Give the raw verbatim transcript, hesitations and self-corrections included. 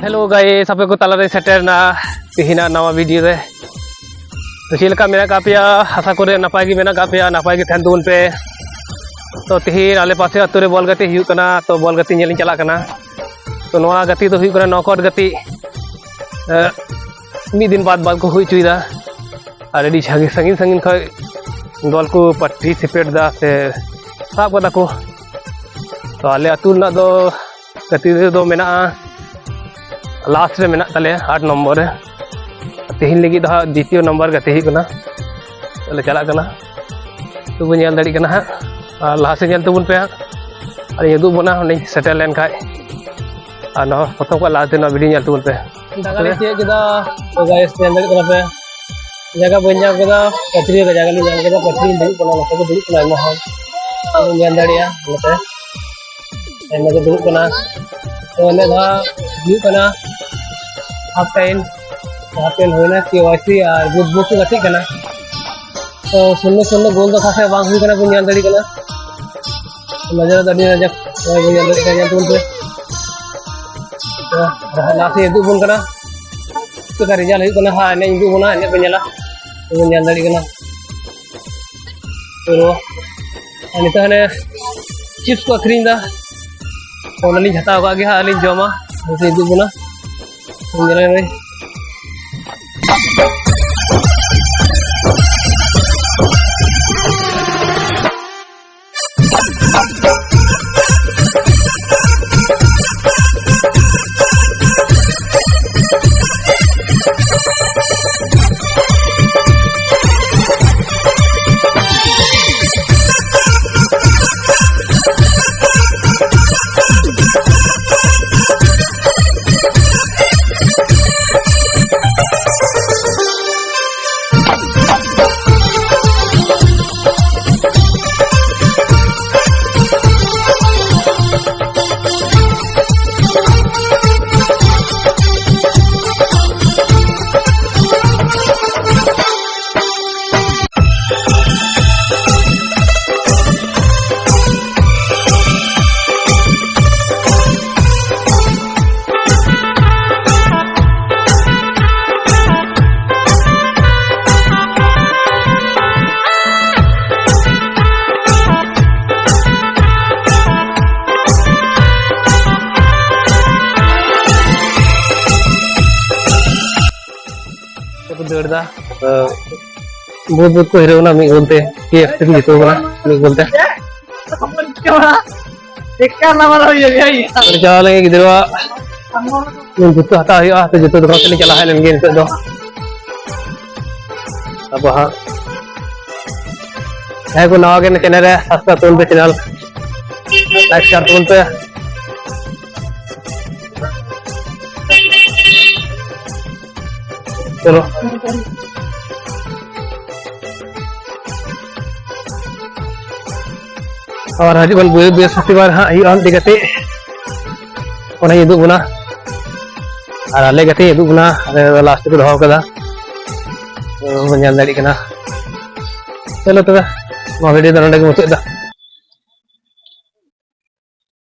Hello guys, ᱟᱯᱮ ᱠᱚ ᱛᱟᱞᱟᱨᱮ ᱥᱮᱴᱮᱨ ᱮᱱᱟ ᱛᱮᱦᱮᱧᱟᱜ ᱱᱟᱣᱟ ᱵᱷᱤᱰᱤᱭᱳ ᱨᱮ᱾ ᱛᱚ ᱪᱮᱫ ᱞᱮᱠᱟ ᱢᱮᱱᱟᱜ ᱟᱠᱟᱫ ᱯᱮᱭᱟ? ᱟᱥᱟ ᱠᱚᱨᱮ ᱱᱟᱯᱟᱭ ᱜᱮ ᱢᱮᱱᱟᱜ ᱟᱠᱟᱫ ᱯᱮᱭᱟ, ᱱᱟᱯᱟᱭ ᱜᱮ ᱛᱟᱦᱮᱱ ᱛᱟᱵᱚᱱ ᱯᱮ᱾ ᱛᱚ ᱛᱮᱦᱮᱧ ᱟᱞᱮ ᱯᱟᱥᱮ ᱟᱹᱛᱩ ᱨᱮ ᱵᱚᱞ ᱜᱟᱛᱮ ᱦᱩᱭᱩᱜ ᱠᱟᱱᱟ, ᱛᱚ ᱵᱚᱞ ᱜᱟᱛᱮ ᱧᱮᱞ ᱤᱧ ᱪᱟᱞᱟᱜ ᱠᱟᱱᱟ᱾ ᱛᱚ ᱱᱚᱣᱟ ᱜᱟᱛᱮ ᱫᱚ ᱦᱩᱭᱩᱜ ᱠᱟᱱᱟ ᱱᱚᱠᱟᱣᱩᱴ ᱜᱟᱛᱮ᱾ ᱮ, ᱢᱤᱫ ᱫᱤᱱ ᱵᱟᱫ ᱵᱟᱫ ᱠᱚ ᱦᱩᱭ ᱦᱚᱪᱚᱭᱮᱫᱟ᱾ ᱟᱨ ᱟᱹᱰᱤ ᱥᱟᱺᱜᱤᱧ ᱥᱟᱺᱜᱤᱧ ᱠᱷᱚᱱ ᱫᱚᱞ ᱠᱚ ᱯᱟᱨᱴᱤᱥᱤᱯᱮᱴ ᱮᱫᱟ ᱥᱮ ᱥᱟᱵ ᱠᱟᱫᱟ ᱠᱚ᱾ ᱛᱚ ᱟᱞᱮ ᱟᱹᱛᱩ ᱨᱮᱱᱟᱜ ᱫᱚ ᱜᱟᱛᱮ ᱫᱚ ᱢᱮᱱᱟᱜᱼᱟ ᱞᱟᱥᱴ ᱨᱮ ᱢᱮᱱᱟᱜ ᱛᱟᱞᱮᱭᱟ ᱟᱴ ᱱᱚᱢᱵᱚᱨ ᱨᱮ᱾ ᱛᱮᱦᱮᱧ ᱞᱟᱹᱜᱤᱫ ᱫᱚ ᱦᱟᱸᱜ ᱫᱤᱛᱤᱭᱚ ᱱᱟᱢᱵᱟᱨ ᱜᱟᱛᱮ ᱦᱩᱭᱩᱜ ᱠᱟᱱᱟ᱾ ᱛᱚᱞᱮ ᱪᱟᱞᱟᱜ ᱠᱟᱱᱟ, ᱛᱚᱵᱚ ᱧᱮᱞ ᱫᱟᱲᱮᱭᱟᱜ ᱠᱟᱱᱟ ᱦᱟᱸᱜ᱾ ᱟᱨ ᱞᱟᱦᱟ ᱥᱮᱫ ᱧᱮᱞ ᱛᱟᱵᱚᱱ ᱯᱮ ᱦᱟᱸᱜ, ᱟᱨᱤᱧ ᱩᱫᱩᱜ ᱵᱚᱱᱟ ᱚᱸᱰᱮᱧ ᱥᱮᱴᱮᱨ ᱞᱮᱱ ᱠᱷᱟᱡ᱾ ᱟᱨ ᱱᱚᱣᱟ ᱯᱨᱚᱛᱷᱚᱢ ᱠᱷᱚᱱ ᱞᱟᱦᱟ ᱫᱤᱱ ᱱᱚᱣᱟ ᱵᱷᱤᱰᱤᱭᱳ ᱧᱮᱞ ᱛᱟᱵᱚᱱ ᱯᱮ᱾ ᱫᱟᱠᱟ ᱞᱮ ᱛᱤᱭᱳᱜ ᱠᱮᱫᱟ᱾ ᱛᱚ ᱜᱟᱭᱥ, ᱧᱮᱞ ᱫᱟᱲᱮᱭᱟᱜ ᱠᱟᱱᱟ ᱯᱮ, ᱡᱟᱭᱜᱟ ᱵᱟᱹᱧ ᱧᱟᱢ ᱠᱮᱫᱟ, ᱯᱟᱹᱪᱨᱤ ᱨᱮ ᱡᱟᱭᱜᱟ ᱞᱤᱧ ᱧᱟᱢ ᱠᱮᱫᱟ, ᱯᱟᱹᱪᱨᱤ ᱨᱤᱧ ᱫᱩᱲᱩᱵ ᱠᱟᱱᱟ, ᱱᱚᱛᱮ ᱠᱚ ᱫᱩᱲᱩᱵ ᱠᱟᱱᱟ ᱟᱭᱢᱟ ᱦᱚᱲ, ᱧᱮᱞ ᱫᱟᱲᱮᱭᱟᱜᱼᱟ ᱱᱚᱛᱮ᱾ ᱟᱭᱢᱟ ᱠᱚ ᱫᱩᱲᱩᱵ ᱠᱟᱱᱟ᱾ ᱛᱚ ᱮᱱᱮᱡ ᱫᱚ ᱦᱟᱸᱜ ᱦᱩᱭᱩᱜ ᱠᱟᱱᱟ ᱦᱟᱯ ᱴᱟᱭᱤᱢ, ᱦᱟᱯ ᱴᱟᱭᱤᱢ ᱦᱩᱭᱱᱟ, ᱠᱮ ᱣᱟᱭ ᱥᱤ ᱟᱨ ᱜᱩᱰ ᱵᱩᱠ ᱠᱚ ᱜᱟᱛᱮᱜ ᱠᱟᱱᱟ᱾ ᱛᱚ ᱥᱩᱱᱱᱚ ᱥᱩᱱᱱᱚ ᱜᱳᱞ ᱫᱚ ᱚᱠᱟ ᱥᱮᱫ ᱵᱟᱝ ᱦᱩᱭ ᱠᱟᱱᱟ, ᱵᱚᱱ ᱧᱮᱞ ᱫᱟᱲᱮᱭᱟᱜ ᱠᱟᱱᱟ᱾ ᱱᱚᱡᱚᱨ ᱫᱚ ᱟᱹᱰᱤ ᱱᱚᱡᱚᱨ, ᱱᱚᱜᱼᱚᱭ ᱵᱚᱱ ᱧᱮᱞ ᱫᱟᱲᱮᱭᱟᱜ ᱠᱟᱱᱟ, ᱧᱮᱞ ᱛᱟᱵᱚᱱ ᱯᱮ᱾ ᱛᱚ ᱞᱟᱦᱟ ᱥᱮᱫ ᱩᱫᱩᱜ ᱵᱚᱱ ᱠᱟᱱᱟ, ᱪᱮᱫ ᱞᱮᱠᱟ ᱨᱮᱡᱟᱞᱴ ᱦᱩᱭᱩᱜ ᱠᱟᱱᱟ ᱦᱟᱸᱜ, ᱮᱱᱮᱡ ᱩᱫᱩᱜ ᱵᱚᱱᱟ, ᱮᱱᱮᱡ ᱵᱚᱱ ᱧᱮᱞᱟ, ᱵᱚᱱ ᱧᱮᱞ ᱫᱟᱲᱮᱭᱟᱜ ᱠᱟᱱᱟ᱾ ᱛᱚ ᱟᱨ ᱱᱤᱛᱚᱜ ᱦᱟᱱᱮ ᱪᱤᱯᱥ ᱠᱚ ᱟᱹᱠᱷᱨᱤᱧ ᱮᱫᱟ, ᱚᱱᱟᱞᱤᱧ ᱦᱟᱛᱟᱣ ᱠᱟᱜ ᱜᱮ ᱦᱟᱸᱜ, ᱟᱨᱞᱤᱧ ᱡᱚᱢᱟ, ᱱᱚᱛᱮ ᱤᱫᱤ ᱵᱚᱱᱟ᱾ ᱧᱮᱞᱮ ᱢᱮ᱾ ᱫᱟᱹᱲ ᱫᱟ᱾ ᱵᱩᱫ ᱵᱩᱫ ᱠᱚ ᱦᱤᱨᱟᱹᱣ ᱮᱱᱟ ᱢᱤᱫ ᱜᱳᱞ ᱛᱮ᱾ ᱠᱮ ᱮᱯᱷ ᱥᱤ ᱠᱚ ᱡᱤᱛᱟᱹᱣ ᱠᱟᱱᱟ ᱢᱤᱫ ᱜᱳᱞ ᱛᱮ᱾ ᱪᱮᱫ ᱞᱮᱠᱟ ᱱᱟᱢᱵᱟᱨ ᱦᱩᱭ ᱞᱮᱱᱟ? ᱪᱟᱞᱟᱣ ᱞᱮᱱ ᱜᱤᱫᱽᱨᱟᱹᱣᱟᱜ ᱡᱩᱛᱟᱹ ᱦᱟᱛᱟᱣ ᱦᱩᱭᱩᱜᱼᱟ, ᱛᱚ ᱡᱩᱛᱟᱹ ᱫᱚᱠᱟᱱ ᱥᱮᱫ ᱞᱤᱧ ᱪᱟᱞᱟᱣ ᱦᱮᱡ ᱞᱮᱱ ᱜᱮ ᱱᱤᱛᱚᱜ ᱫᱚ᱾ ᱟᱵᱚ ᱦᱟᱸᱜ ᱡᱟᱦᱟᱸᱭ ᱠᱚ ᱱᱟᱣᱟ ᱜᱮ ᱪᱮᱱᱮᱞ ᱨᱮ, ᱥᱟᱵᱥᱠᱨᱟᱭᱤᱵ ᱛᱟᱵᱚᱱ ᱯᱮ, ᱪᱮᱱᱮᱞ ᱞᱟᱭᱤᱠ ᱥᱮᱭᱟᱨ ᱛᱟᱵᱚᱱ ᱯᱮ᱾ ᱪᱚᱞᱚ᱾ ᱟᱨ ᱦᱤᱡᱩᱜ ᱠᱟᱱ ᱵᱨᱤᱦᱚᱥᱯᱚᱛᱤᱵᱟᱨ ᱦᱟᱸᱜ ᱦᱩᱭᱩᱜᱼᱟ ᱢᱤᱫᱴᱮᱡ ᱜᱟᱛᱮᱜ, ᱚᱱᱟᱧ ᱩᱫᱩᱜ ᱵᱚᱱᱟ᱾ ᱟᱨ ᱟᱞᱮ ᱜᱟᱛᱮᱧ ᱩᱫᱩᱜ ᱵᱚᱱᱟ, ᱟᱞᱮ ᱫᱚ ᱞᱟᱥᱴ ᱨᱮᱠᱚ ᱫᱚᱦᱚ ᱠᱟᱫᱟ, ᱛᱚ ᱵᱚᱱ ᱧᱮᱞ ᱫᱟᱲᱮᱭᱟᱜ ᱠᱟᱱᱟ᱾ ᱪᱚᱞᱚ ᱛᱚᱵᱮ, ᱱᱚᱣᱟ ᱵᱷᱤᱰᱤᱭᱳ ᱫᱚ ᱱᱚᱸᱰᱮ ᱜᱮ ᱢᱩᱪᱟᱹᱫ ᱫᱟ᱾